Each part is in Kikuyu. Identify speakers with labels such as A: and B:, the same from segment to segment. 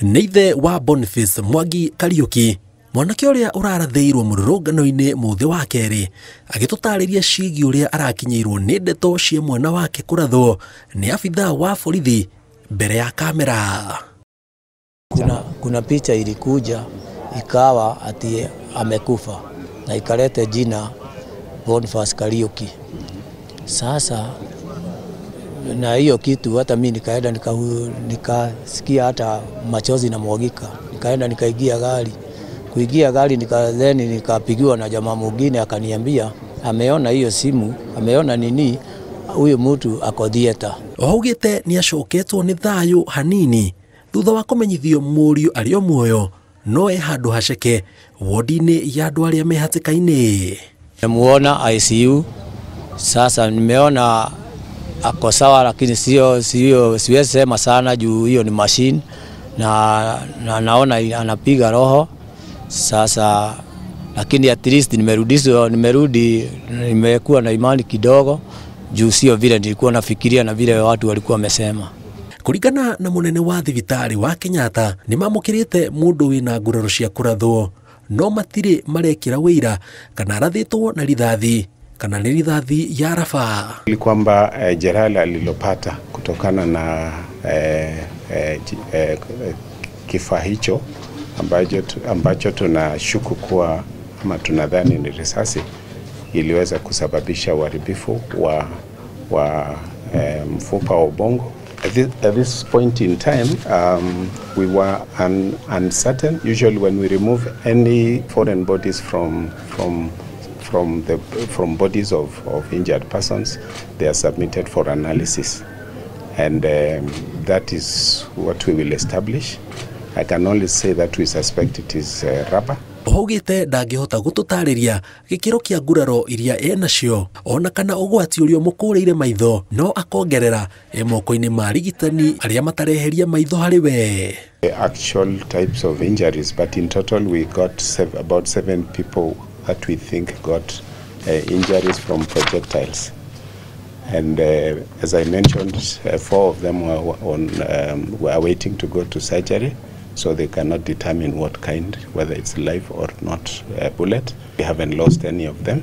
A: Nĩ ithe wa Boniface Mwangi Kariuki, mwanake ũrĩa ũrarathĩirwo mũrũrũngano-inĩ mũthĩ wa kerĩ, agĩtũtarĩria ciĩgiĩ ũrĩa arakinyĩirwo nĩ ndeto cia mwana wake kũrathwo nĩ abithaa wa borithi mbere ya kamera.
B: Kuna picha ilikuja ikawa ati amekufa na ikalete jina Boniface Kariuki. Sasa na hiyo kitu hata mimi nikaenda nikasikia hata machozi na mwagika. Nikaenda nikaingia gari. Kuingia gari nikadhani nikapigiwa na jamaa mwingine akaniambia ameona hiyo simu, ameona nini, huyo mtu ako theater.
A: Augite ni acoketwo ni thayo hanini thutha wa kũmenyithio mũriũ arĩ o muoyo no e handũ haceke wodi-inĩ ya andũ arĩa me hatĩka-inĩ.
B: Nimemuona ICU, sasa nimeona ako sawa, lakini sio siwezi sema sana juu hiyo ni machine na naona anapiga roho sasa, lakini at least nimerudi nimekuwa na imani kidogo juu sio vile nilikuwa nafikiria na vile watu walikuwa wamesema.
A: Kũringana na mũnene wa thibitarĩ wa Kenyatta nĩ mamũkĩrĩte mũndũ wĩna nguraro cia kũrathwo no matirĩ marekĩra wĩira kana arathĩtwo na rithathi kana nĩ rithathi ya raba.
C: Ni kwamba jeraha alilopata kutokana na kifaa hicho ambacho tunashuku kuwa ama tunadhani ni risasi iliweza kusababisha uharibifu wa mfupa wa ubongo. At this point in time, we were uncertain. Usually when we remove any foreign bodies from bodies of injured persons, they are submitted for analysis, and that is what we will establish. I can only say that we suspect it is rubber.
A: Augite ndangĩhota gũtũtarĩria gĩkĩro kĩa nguraro iria enacio ona kana ũgwati ũrĩa ũmũkũrĩire maitho, no akongerera e moko-inĩ ma arigitani arĩa matareheria maitho harĩ we.
C: The actual types of injuries, but in total we got about 7 people that we think got injuries from projectiles, and as I mentioned, 4 of them were waiting to go to surgery, so they cannot determine what kind, whether it's live or not bullet. We haven't lost any of them,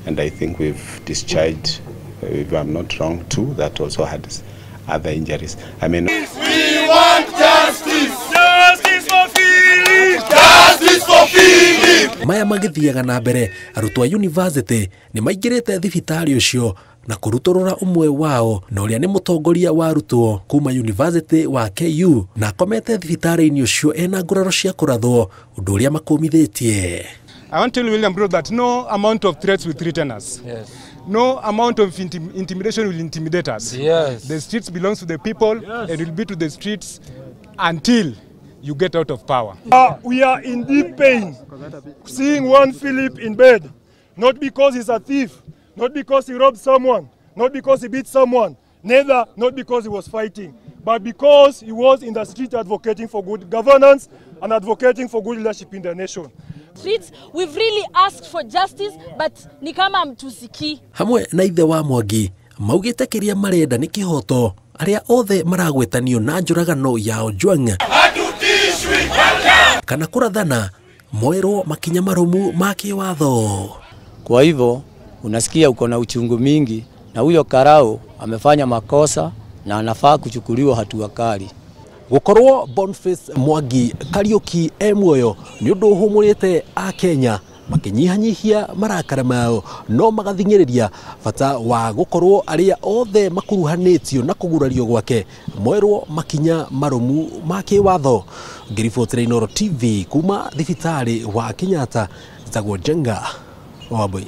C: and I think we've discharged, if I'm not wrong, 2 that also had other injuries. I mean,
D: we want justice! Justice for Philip! Justice for Philip!
A: Maya magĩthiaga na mbere, arutwo a university nĩ maingĩrĩte thibitarĩ ũcio na kũrutũrũra ũmwe wao na ũrĩa nĩ mũtongoria wa arutwo kuma university wa KU na akomete thibitarĩ-inĩ ũcio ena nguraro cia kũrathwo, ũndũ ũrĩa makũmithĩtie.
E: I want to tell William Ruto that no amount of threats will threaten us.
F: Yes.
E: No amount of intimidation will intimidate us.
F: Yes.
E: The streets belongs to the people.
F: Yes.
E: And will be to the streets until you get out of power.
D: We are in deep pain seeing one Philip in bed, not because he's a thief, not because he robbed someone, not because he beat someone, neither not because he was fighting, but because he was in the street advocating for good governance and advocating for good leadership in the nation.
G: Streets, we've really asked for justice, but ni kama mtusikii.
A: Hamwe na ithe wa Mwangi maugĩte kĩrĩa marenda nĩ kĩhoto arĩa othe maragwetanio na njũragano ya Ojwang kana kũrathana moerwo makinya marumu ma kĩwatho.
B: Kwa hivyo unasikia uko na uchungu mingi, na huyo karao amefanya makosa na anafaa kuchukuliwa hatua kali.
A: Gũkorwo Boniface Mwangi Kariuki e muoyo nĩ ũndũ ũhũmũrĩte a Kenya makĩnyihanyihia marakara mao no magathing'ĩrĩria bata wa gũkorwo arĩa othe makuruhanĩtio na kũgurario gwake moerwo makinya marumu ma kĩwatho. Ngĩribotera Inooro TV kuma thibitarĩ wa Kenyatta, njĩtagwo Njenga Wambui.